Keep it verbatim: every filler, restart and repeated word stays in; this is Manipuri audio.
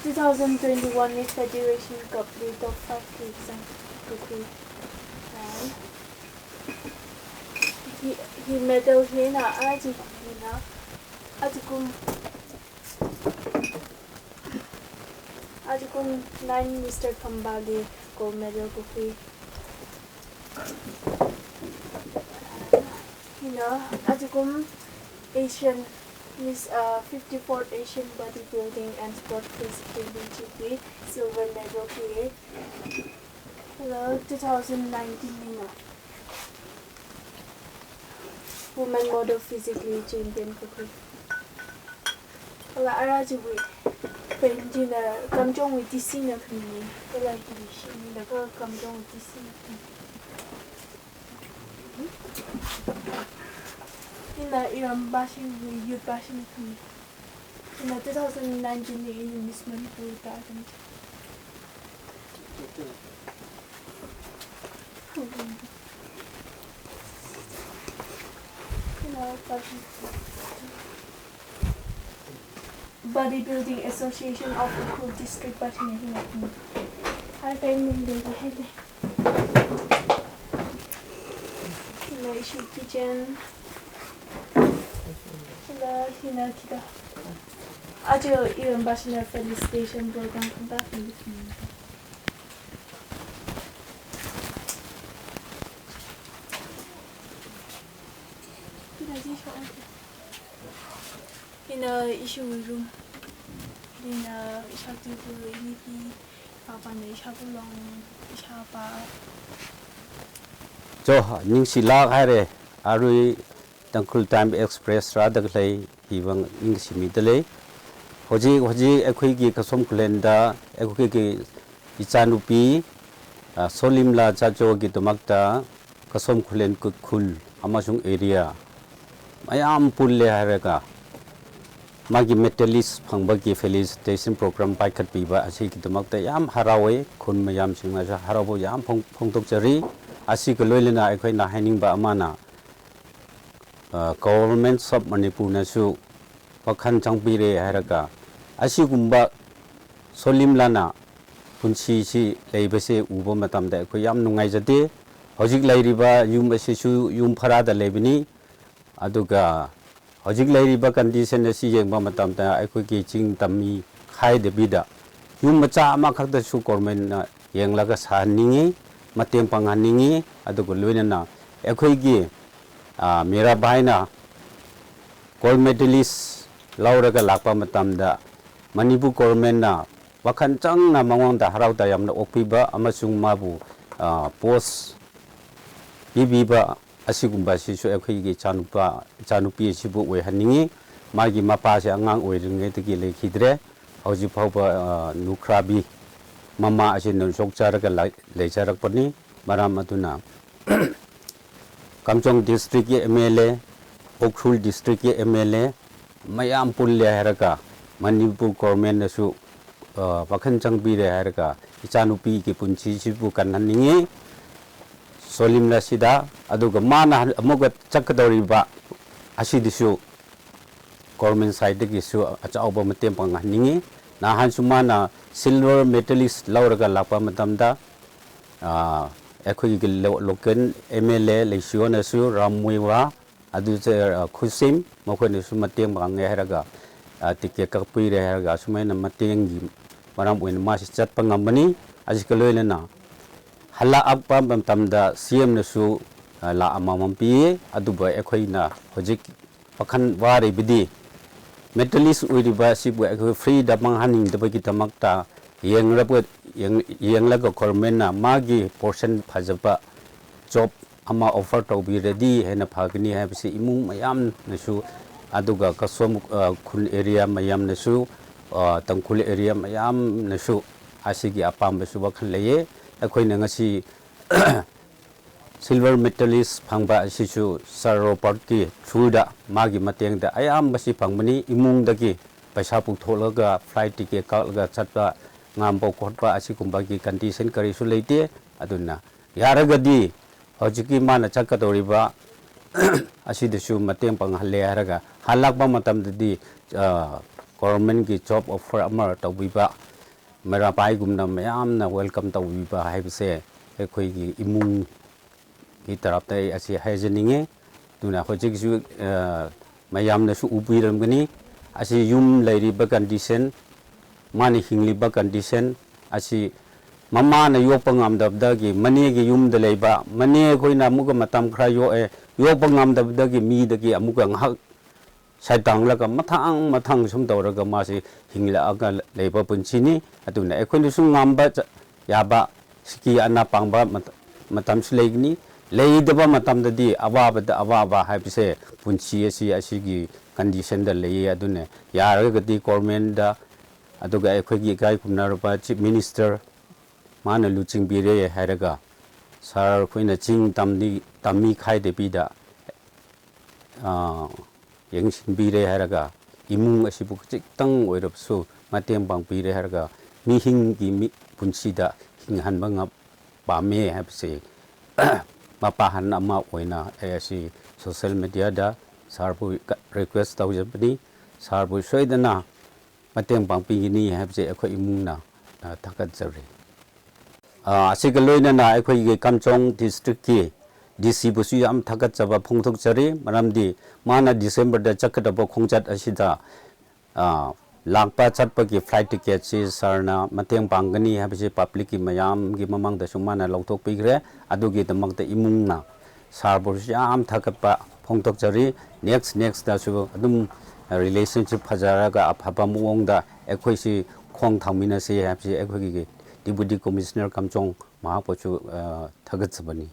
Two thousand twenty-one Miss Federation Cup ꯂꯤ top five ꯀꯤ exam ꯀꯨꯀꯤ꯫ ꯍꯤ ꯍꯤ medal ꯍꯦꯟꯅ ꯑꯥꯖꯤ ꯍꯤꯅ ꯑꯥꯖꯤ ꯀꯨꯝ ꯑꯥꯖꯤ ꯀꯨꯝ nine Mister ꯈꯝꯕꯥꯂꯤ gold medal ꯀꯨꯀꯤ꯫ ꯍꯤꯅ ꯑꯥꯖꯤ ꯀꯨꯝ Asian Miss uh, fifty-fourth Asian Bodybuilding and Sport Physique Championship ꯀꯤ silver medal ꯀꯤ꯫ Hello, two thousand nineteen ꯅꯤꯅ Women Model Physique ꯂꯤ champion ꯀꯨꯀꯤ꯫ Hello, ꯑꯔꯥꯖꯤꯕꯨ ꯄꯦꯟꯖꯤꯅ ꯀꯝꯖꯣꯡ ꯋꯤ ꯇꯤꯁꯤꯅ ꯈꯪꯉꯤ꯫ Hello, ꯇꯤꯁꯤꯅ ꯀꯝꯖꯣꯡ ꯋꯤ ꯇꯤꯁꯤꯅ ꯈꯪꯉꯤ꯫ ꯏꯅ ꯏꯔꯝꯕꯥꯁꯤꯡ ꯌꯨꯠꯕꯥꯁꯤꯡ ꯏꯅ two thousand nineteen ꯏꯅ Miss Manipur ꯇꯥꯗꯅ꯫ Bodybuilding Association of Ukhrul District ꯕꯥꯁꯤꯡ ꯏꯅ꯫ ꯍꯥꯏ ꯀꯩ ꯃꯤꯡꯗꯤ ꯍꯥꯏꯗꯦ꯫ ꯁꯤꯅ ꯏꯁꯨ kitchen꯫ ꯁꯤꯅ, ꯁꯤꯅ ꯈꯤꯇ꯫ ꯑꯆꯧ ꯏꯔꯝꯕꯁꯤꯅ felicitation program ꯈꯟꯗꯛ ꯇꯧꯕꯁꯤꯡ꯫ ꯁꯤꯅ ꯁꯤ ꯁꯣꯛꯑꯣ꯫ ꯁꯤꯅ ꯏꯁꯨ room꯫ ꯁꯤꯅ ꯏꯁꯥ ꯇꯨꯕꯨ ꯏꯅꯤꯄꯤ꯫ ꯄꯥꯄꯥꯅ ꯏꯁꯥꯕꯨ ꯂꯣꯡ꯫ ꯏꯁꯥ ꯄꯥ꯫ ꯆꯣ, ꯅꯤꯡꯁꯤ ꯂꯥꯛ ꯍꯥꯏꯔꯦ꯫ ꯑꯔꯨꯏ ꯇꯥꯡꯈꯨꯜ Time Express ꯔꯥꯗꯒ ꯂꯩ, ꯏꯕ ꯅꯤꯡꯁꯤ ꯃꯤꯗ ꯂꯩ꯫ ꯍꯧꯖꯤꯛ, ꯍꯧꯖꯤꯛ ꯑꯩꯈꯣꯏꯒꯤ ꯀꯁꯣꯝ ꯈꯨꯂꯦꯟꯗ ꯑꯩꯈꯣꯏꯒꯤ ꯏꯆꯥꯅꯨꯄꯤ, ꯑ, ꯁꯣꯂꯤꯝꯂꯥ ꯆꯥꯆꯣꯒꯤꯗꯃꯛꯇ ꯀꯁꯣꯝ ꯈꯨꯂꯦꯟ ꯈꯨ-, ꯈꯨꯜ ꯑꯃꯁꯨꯡ area ꯃꯌꯥꯝ ꯄꯨꯜꯂꯦ ꯍꯥꯏꯔꯒ ꯃꯥꯒꯤ medalist ꯐꯪꯕꯒꯤ felicitation program ꯄꯥꯏꯈꯠꯄꯤꯕ ꯑꯁꯤꯒꯤꯗꯃꯛꯇ ꯌꯥꯝ ꯍꯔꯥꯎꯋꯦ꯫ ꯈꯨꯟ ꯃꯌꯥꯝꯁꯤꯡꯅꯁꯨ ꯍꯔꯥꯎꯕ ꯌꯥꯝ ꯐꯣꯡ-, ꯐꯣꯡꯗꯣꯛꯆꯔꯤ꯫ ꯑꯁꯤꯒ ꯂꯣꯏꯅꯅ ꯑꯩꯈꯣꯏꯅ ꯍꯥꯏꯅꯤꯡꯕ ꯑꯃꯅ, ꯑ, Government of ꯃꯅꯤꯄꯨꯔꯅꯁꯨ ꯋꯥꯈꯜ ꯆꯪꯕꯤꯔꯦ ꯍꯥꯏꯔꯒ ꯑꯁꯤꯒꯨꯝꯕ ꯁꯣꯂꯤꯝꯂꯥꯅ ꯄꯨꯟꯁꯤꯁꯤ ꯂꯩꯕꯁꯦ ꯎꯕ ꯃꯇꯝꯗ ꯑꯩꯈꯣꯏ ꯌꯥꯝ ꯅꯨꯡꯉꯥꯏꯖꯗꯦ꯫ ꯍꯧꯖꯤꯛ ꯂꯩꯔꯤꯕ ꯌꯨꯝ ꯑꯁꯤꯁꯨ ꯌꯨꯝ ꯚꯔꯥꯗ ꯂꯩꯕꯅꯤ꯫ ꯑꯗꯨꯒ ꯍꯧꯖꯤꯛ ꯂꯩꯔꯤꯕ condition ꯑꯁꯤ ꯌꯦꯡꯕ ꯃꯇꯝꯗ ꯑꯩꯈꯣꯏꯒꯤ ꯆꯤꯡ ꯇꯝꯃꯤ ꯈꯥꯏꯗꯕꯤꯗ ꯌꯨꯝ ꯃꯆꯥ ꯑꯃꯈꯛꯇꯁꯨ governmentꯅ ꯌꯦꯡꯂꯒ ꯁꯥꯍꯟꯅꯤꯡꯉꯤ, ꯃꯇꯦꯡ ꯄꯥꯡꯍꯟꯅꯤꯡꯉꯤ꯫ ꯑꯗꯨꯒ ꯂꯣꯏꯅꯅ ꯑꯩꯈꯣꯏꯒꯤ, ꯑ, ꯃꯤꯔꯥꯕꯥꯏꯅ gold medalist ꯂꯧꯔꯒ ꯂꯥꯛꯄ ꯃꯇꯝꯗ ꯃꯅꯤꯄꯨꯔ governmentꯅ ꯋꯥꯈꯜ ꯆꯪꯅ ꯃꯉꯣꯟꯗ ꯍꯔꯥꯎ ꯇꯌꯥꯝꯅ ꯑꯣꯛꯄꯤꯕ ꯑꯃꯁꯨꯡ ꯃꯥꯕꯨ, ꯑ, post ꯄꯤꯕꯤꯕ ꯑꯁꯤꯒꯨꯝꯕ ꯑꯁꯤꯁꯨ ꯑꯩꯈꯣꯏꯒꯤ ꯏꯆꯥꯅꯨꯄꯥ, ꯏꯆꯥꯅꯨꯄꯤ ꯑꯁꯤꯕꯨ ꯑꯣꯏꯍꯟꯅꯤꯡꯉꯤ꯫ ꯃꯥꯒꯤ ꯃꯄꯥꯁꯦ ꯑꯉꯥꯡ ꯑꯣꯏꯔꯤꯉꯩꯗꯒꯤ ꯂꯩꯈꯤꯗ꯭ꯔꯦ꯫ ꯍꯧꯖꯤꯛ ꯐꯥꯎꯕ, ꯑ, ꯂꯨꯈ꯭ꯔꯥꯕꯤ ꯃꯃꯥ ꯑꯁꯤꯅ ꯌꯣꯛꯆꯔꯒ ꯂꯩ-, ꯂꯩꯖꯔꯛꯄꯅꯤ꯫ ꯃꯔꯝ ꯑꯗꯨꯅ ꯀꯥꯝꯖꯣꯡ districtꯀꯤ M L A, Ukhrul districtꯀꯤ M L A ꯃꯌꯥꯝ ꯄꯨꯜꯂꯦ ꯍꯥꯏꯔꯒ ꯃꯅꯤꯄꯨꯔ governmentꯅꯁꯨ, ꯑ, ꯋꯥꯈꯜ ꯆꯪꯕꯤꯔꯦ ꯍꯥꯏꯔꯒ ꯏꯆꯥꯅꯨꯄꯤꯒꯤ ꯄꯨꯟꯁꯤꯁꯤꯕꯨ ꯀꯟꯍꯟꯅꯤꯡꯉꯤ꯫ ꯁꯣꯂꯤꯝꯂꯥꯁꯤꯗ, ꯑꯗꯨꯒ ꯃꯥꯅ ꯑꯃꯨꯛꯀ ꯆꯠꯀꯗꯧꯔꯤꯕ ꯑꯁꯤꯗꯁꯨ government sideꯇꯒꯤꯁꯨ ꯑꯆꯧꯕ ꯃꯇꯦꯡ ꯄꯥꯡꯍꯟꯅꯤꯡꯉꯤ꯫ ꯅꯍꯥꯟꯁꯨ ꯃꯥꯅ silver medalist ꯂꯧꯔꯒ ꯂꯥꯛꯄ ꯃꯇꯝꯗ, ꯑ, ꯑꯩꯈꯣꯏꯒꯤ lo-, local M L A ꯂꯩꯁꯤꯌꯣꯅꯁꯨ Ram ꯃꯨꯏꯋꯥ, ꯑꯗꯨ ꯆ-, ꯑ, ꯈꯨꯁꯤꯝ ꯃꯈꯣꯏꯅꯁꯨ ꯃꯇꯦꯡ ꯄꯥꯡꯉꯦ ꯍꯥꯏꯔꯒ, ꯑ, ticket ꯀꯛꯄꯤꯔꯦ ꯍꯥꯏꯔꯒ ꯑꯁꯨꯃꯥꯏꯅ ꯃꯇꯦꯡꯒꯤ ꯃꯔꯝ ꯑꯣꯏꯅ ꯃꯥꯁꯤ ꯆꯠꯄ ꯉꯝꯕꯅꯤ꯫ ꯑꯁꯤꯒ ꯂꯣꯏꯅꯅ ꯍꯜꯂꯛꯄ ꯃꯇꯝꯗ C Mꯅꯁꯨ, ꯑ, ꯂꯥꯈ ꯑꯃꯃꯝ ꯄꯤꯌꯦ꯫ ꯑꯗꯨꯕꯨ ꯑꯩꯈꯣꯏꯅ ꯍꯧꯖꯤꯛ ꯋꯥꯈꯜ ꯋꯥꯔꯤꯕꯗꯤ medalist ꯑꯣꯏꯔꯤꯕ ꯑꯁꯤꯕꯨ ꯑꯩꯈꯣꯏ freeꯗ ꯃꯥꯡꯍꯟꯅꯤꯡꯗꯕꯒꯤꯗꯃꯛꯇ ꯌꯦꯡꯂꯕ-, ꯌꯦꯡ-, ꯌꯦꯡꯂꯒ governmentꯅ ꯃꯥꯒꯤ portion ꯐꯖꯕ job ꯑꯃ offer ꯇꯧꯕꯤꯔꯗꯤ ꯍꯦꯟꯅ ꯐꯒꯅꯤ ꯍꯥꯏꯕꯁꯤ ꯏꯃꯨꯡ ꯃꯌꯥꯝꯅꯁꯨ, ꯑꯗꯨꯒ ꯀꯁꯣꯝ, ꯑ, ꯈꯨꯜ area ꯃꯌꯥꯝꯅꯁꯨ, ꯑ, ꯇꯥꯡꯈꯨꯜ area ꯃꯌꯥꯝꯅꯁꯨ ꯑꯁꯤꯒꯤ ꯑꯄꯥꯝꯕꯁꯨ ꯋꯥꯈꯜ ꯂꯩꯌꯦ꯫ ꯑꯩꯈꯣꯏꯅ ꯉꯁꯤ silver medalist ꯐꯪꯕ ꯑꯁꯤꯁꯨ Sir Robertꯀꯤ throughꯗ, ꯃꯥꯒꯤ ꯃꯇꯦꯡꯗ ꯑꯌꯥꯝꯕꯁꯤ ꯐꯪꯕꯅꯤ꯫ ꯏꯃꯨꯡꯗꯒꯤ ꯄꯩꯁꯥ ꯄꯨꯊꯣꯛꯂꯒ flight ticket ꯀꯛꯂꯒ ꯆꯠꯄ ꯉꯝꯕ ꯈꯣꯠꯄ ꯑꯁꯤꯒꯨꯝꯕꯒꯤ condition ꯀꯔꯤꯁꯨ ꯂꯩꯇꯦ꯫ ꯑꯗꯨꯅ ꯌꯥꯔꯒꯗꯤ ꯍꯧꯖꯤꯛꯀꯤ ꯃꯥꯅ ꯆꯠꯀꯗꯧꯔꯤꯕ ꯑꯁꯤꯗꯁꯨ ꯃꯇꯦꯡ ꯄꯥꯡꯍꯜꯂꯦ ꯍꯥꯏꯔꯒ ꯍꯜꯂꯛꯄ ꯃꯇꯝꯗꯗꯤ, ꯑ, governmentꯀꯤ job offer ꯑꯃ ꯇꯧꯕꯤꯕ, ꯃꯩꯔꯥ ꯄꯥꯏꯒꯨꯝꯅ ꯃꯌꯥꯝꯅ welcome ꯇꯧꯕꯤꯕ ꯍꯥꯏꯕꯁꯦ ꯑꯩꯈꯣꯏꯒꯤ ꯏꯃꯨꯡꯒꯤ ꯇꯔꯞꯇ ꯑꯩ ꯑꯁꯤ ꯍꯥꯏꯖꯅꯤꯡꯉꯤ꯫ ꯑꯗꯨꯅ ꯍꯧꯖꯤꯛꯁꯨ, ꯑ, ꯃꯌꯥꯝꯅꯁꯨ ꯎꯕꯤꯔꯝꯒꯅꯤ꯫ ꯑꯁꯤ ꯌꯨꯝ ꯂꯩꯔꯤꯕ condition, ꯃꯥꯅ ꯍꯤꯡꯂꯤꯕ condition ꯑꯁꯤ ꯃꯃꯥꯅ ꯌꯣꯛꯄ ꯉꯝꯗꯕꯗꯒꯤ ꯃꯅꯦꯒꯤ ꯌꯨꯝꯗ ꯂꯩꯕ, ꯃꯅꯦ ꯑꯩꯈꯣꯏꯅ ꯑꯃꯨꯛꯀ ꯃꯇꯝ ꯈꯔ ꯌꯣꯛꯑꯦ, ꯌꯣꯛꯄ ꯉꯝꯗꯕꯗꯒꯤ ꯃꯤꯗꯒꯤ ꯑꯃꯨꯛꯀ ꯉꯥꯏꯍꯥꯛ ꯁꯥꯏꯗꯥꯡꯂꯒ ꯃꯊꯪ ꯃꯊꯪ ꯁꯨꯝ ꯇꯧꯔꯒ ꯃꯥꯁꯤ ꯍꯤꯡꯂꯛꯑꯒ ꯂꯩꯕ ꯄꯨꯟꯁꯤꯅꯤ꯫ ꯑꯗꯨꯅ ꯑꯩꯈꯣꯏꯅꯁꯨ ꯉꯝꯕ ꯆ-, ꯌꯥꯕ ꯁꯤꯀꯤ ꯑꯅꯥ ꯄꯥꯡꯕ ꯃꯇ-, ꯃꯇꯝꯁꯨ ꯂꯩꯒꯅꯤ꯫ ꯂꯩꯇꯕ ꯃꯇꯝꯗꯗꯤ ꯑꯋꯥꯕꯗ ꯑꯋꯥꯕ ꯍꯥꯏꯕꯁꯦ ꯄꯨꯟꯁꯤ ꯑꯁꯤ ꯑꯁꯤꯒꯤ conditionꯗ ꯂꯩꯌꯦ꯫ ꯑꯗꯨꯅ ꯌꯥꯔꯒꯗꯤ governmentꯗ, ꯑꯗꯨꯒ ꯑꯩꯈꯣꯏꯒꯤ ꯏꯀꯥꯏ ꯈꯨꯝꯅꯔꯕ Chief Minister ꯃꯥꯅ ꯂꯨꯆꯤꯡꯕꯤꯔꯦ ꯍꯥꯏꯔꯒ ꯁꯥꯔ ꯑꯩꯈꯣꯏꯅ ꯆꯤꯡ ꯇꯝꯗꯤ ꯇꯝꯃꯤ ꯈꯥꯏꯗꯕꯤꯗ, ꯑꯥ, ꯌꯦꯡꯁꯤꯟꯕꯤꯔꯦ ꯍꯥꯏꯔꯒ, ꯏꯃꯨꯡ ꯑꯁꯤꯕꯨ ꯈꯖꯤꯛꯇꯪ ꯑꯣꯏꯔꯕꯁꯨ ꯃꯇꯦꯡ ꯄꯥꯡꯕꯤꯔꯦ ꯍꯥꯏꯔꯒ, ꯃꯤꯍꯤꯡꯒꯤ ꯃꯤ ꯄꯨꯟꯁꯤꯗ ꯍꯤꯡꯍꯟꯕ ꯉꯝ-, ꯄꯥꯝꯃꯦ ꯍꯥꯏꯕꯁꯤ ꯃꯄꯥꯍꯟ ꯑꯃ ꯑꯣꯏꯅ ꯑꯩ ꯑꯁꯤ social mediaꯗ ꯁꯥꯔꯕꯨ request ꯇꯧꯖꯕꯅꯤ꯫ ꯁꯥꯔꯕꯨ ꯁꯣꯏꯗꯅ ꯃꯇꯦꯡ ꯄꯥꯡꯕꯤꯒꯅꯤ ꯍꯥꯏꯕꯁꯦ ꯑꯩꯈꯣꯏ ꯏꯃꯨꯡꯅ, ꯑ, ꯊꯥꯒꯠꯆꯔꯤ꯫ ꯑ, ꯑꯁꯤꯒ ꯂꯣꯏꯅꯅ ꯑꯩꯈꯣꯏꯒꯤ ꯀꯥꯝꯖꯣꯡ districtꯀꯤ DCꯕꯨꯁꯨ ꯌꯥꯝ ꯊꯥꯒꯠꯆꯕ ꯐꯣꯡꯗꯣꯛꯆꯔꯤ꯫ ꯃꯔꯝꯗꯤ ꯃꯥꯅ Decemberꯗ ꯆꯠꯀꯗꯕ ꯈꯣꯡꯆꯠ ꯑꯁꯤꯗ, ꯑ, ꯂꯥꯛꯄ ꯆꯠꯄꯒꯤ flight ticketꯁꯤ ꯁꯥꯔꯅ ꯃꯇꯦꯡ ꯄꯥꯡꯒꯅꯤ ꯍꯥꯏꯕꯁꯤ publicꯀꯤ ꯃꯌꯥꯝꯒꯤ ꯃꯃꯥꯡꯗꯁꯨ ꯃꯥꯅ ꯂꯧꯊꯣꯛꯄꯤꯈ꯭ꯔꯦ꯫ ꯑꯗꯨꯒꯤꯗꯃꯛꯇ ꯏꯃꯨꯡꯅ ꯁꯥꯔꯕꯨꯁꯨ ꯌꯥꯝ ꯊꯥꯒꯠꯄ ꯐꯣꯡꯗꯣꯛꯆꯔꯤ꯫ Next, next ꯑꯗꯨꯝ relationship ꯐꯖꯔꯒ ꯑꯐꯕ ꯃꯑꯣꯡꯗ ꯑꯩꯈꯣꯏꯁꯤ ꯈꯣꯡ ꯊꯥꯡꯃꯤꯟꯅꯁꯤ ꯍꯥꯏꯕꯁꯤ ꯑꯩꯈꯣꯏꯒꯤ Deputy Commissioner ꯀꯥꯝꯖꯣꯡ ꯃꯍꯥꯛꯄꯨꯁꯨ, ꯑ, ꯊꯥꯒꯠꯆꯕꯅꯤ꯫